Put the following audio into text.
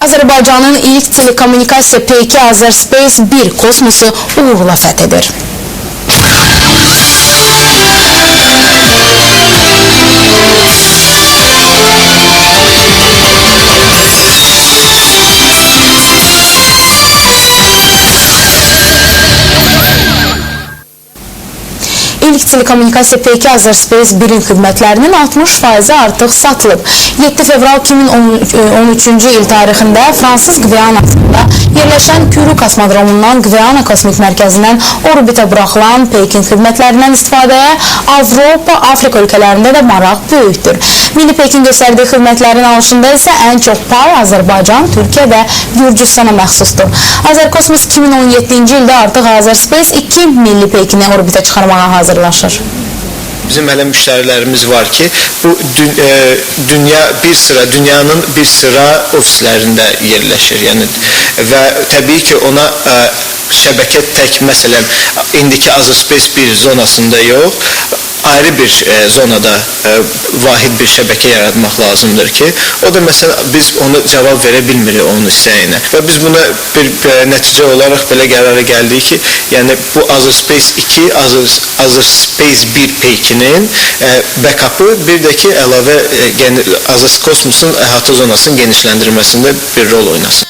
Azərbaycanın ilk telekommunikasiya peyki Azerspace 1 kosmosu uğurla fəth edir. İlk telekommunikasiya peyki Azerspace 1-in xidmətlərinin 60%-i artıq satılıb. 7 fevral 2013-cü il tarixində Fransız Qvianasında yerləşən Kuru kosmodromundan Qviana Kosmik Mərkəzindən orbitə buraxılan peykin xidmətlərindən istifadəyə Avropa, Afrika ölkələrində də maraq böyükdür. Milli peykin göstərdiyi xidmətlərin alışında isə ən çox pay Azərbaycan, Türkiyə və Gürcüstana məxsusdur. Azərkosmos 2017-ci ildə artıq Azerspace 2 milli peykini orbitə çıxarmağa hazırlaşır. Bizim hələ müştərilərimiz var ki, bu dünya bir sıra dünyanın bir sıra ofislərində yerləşir. Yəni və təbii ki, ona şəbəkə tək, məsələn, indiki Azerspace 1 zonasında yox, ayrı bir zonada vahid bir şəbəkə yaratmaq lazımdır ki, o da məsələn biz onu cavab verə bilmirik onun istəyinə. Və biz buna bir nəticə olaraq belə qərara gəldik ki, yəni bu Azerspace 2, Azerspace 1 peykinin backup'ı, bir də ki əlavə Azerkosmosun əhatə zonasının genişləndirilməsində bir rol oynasın.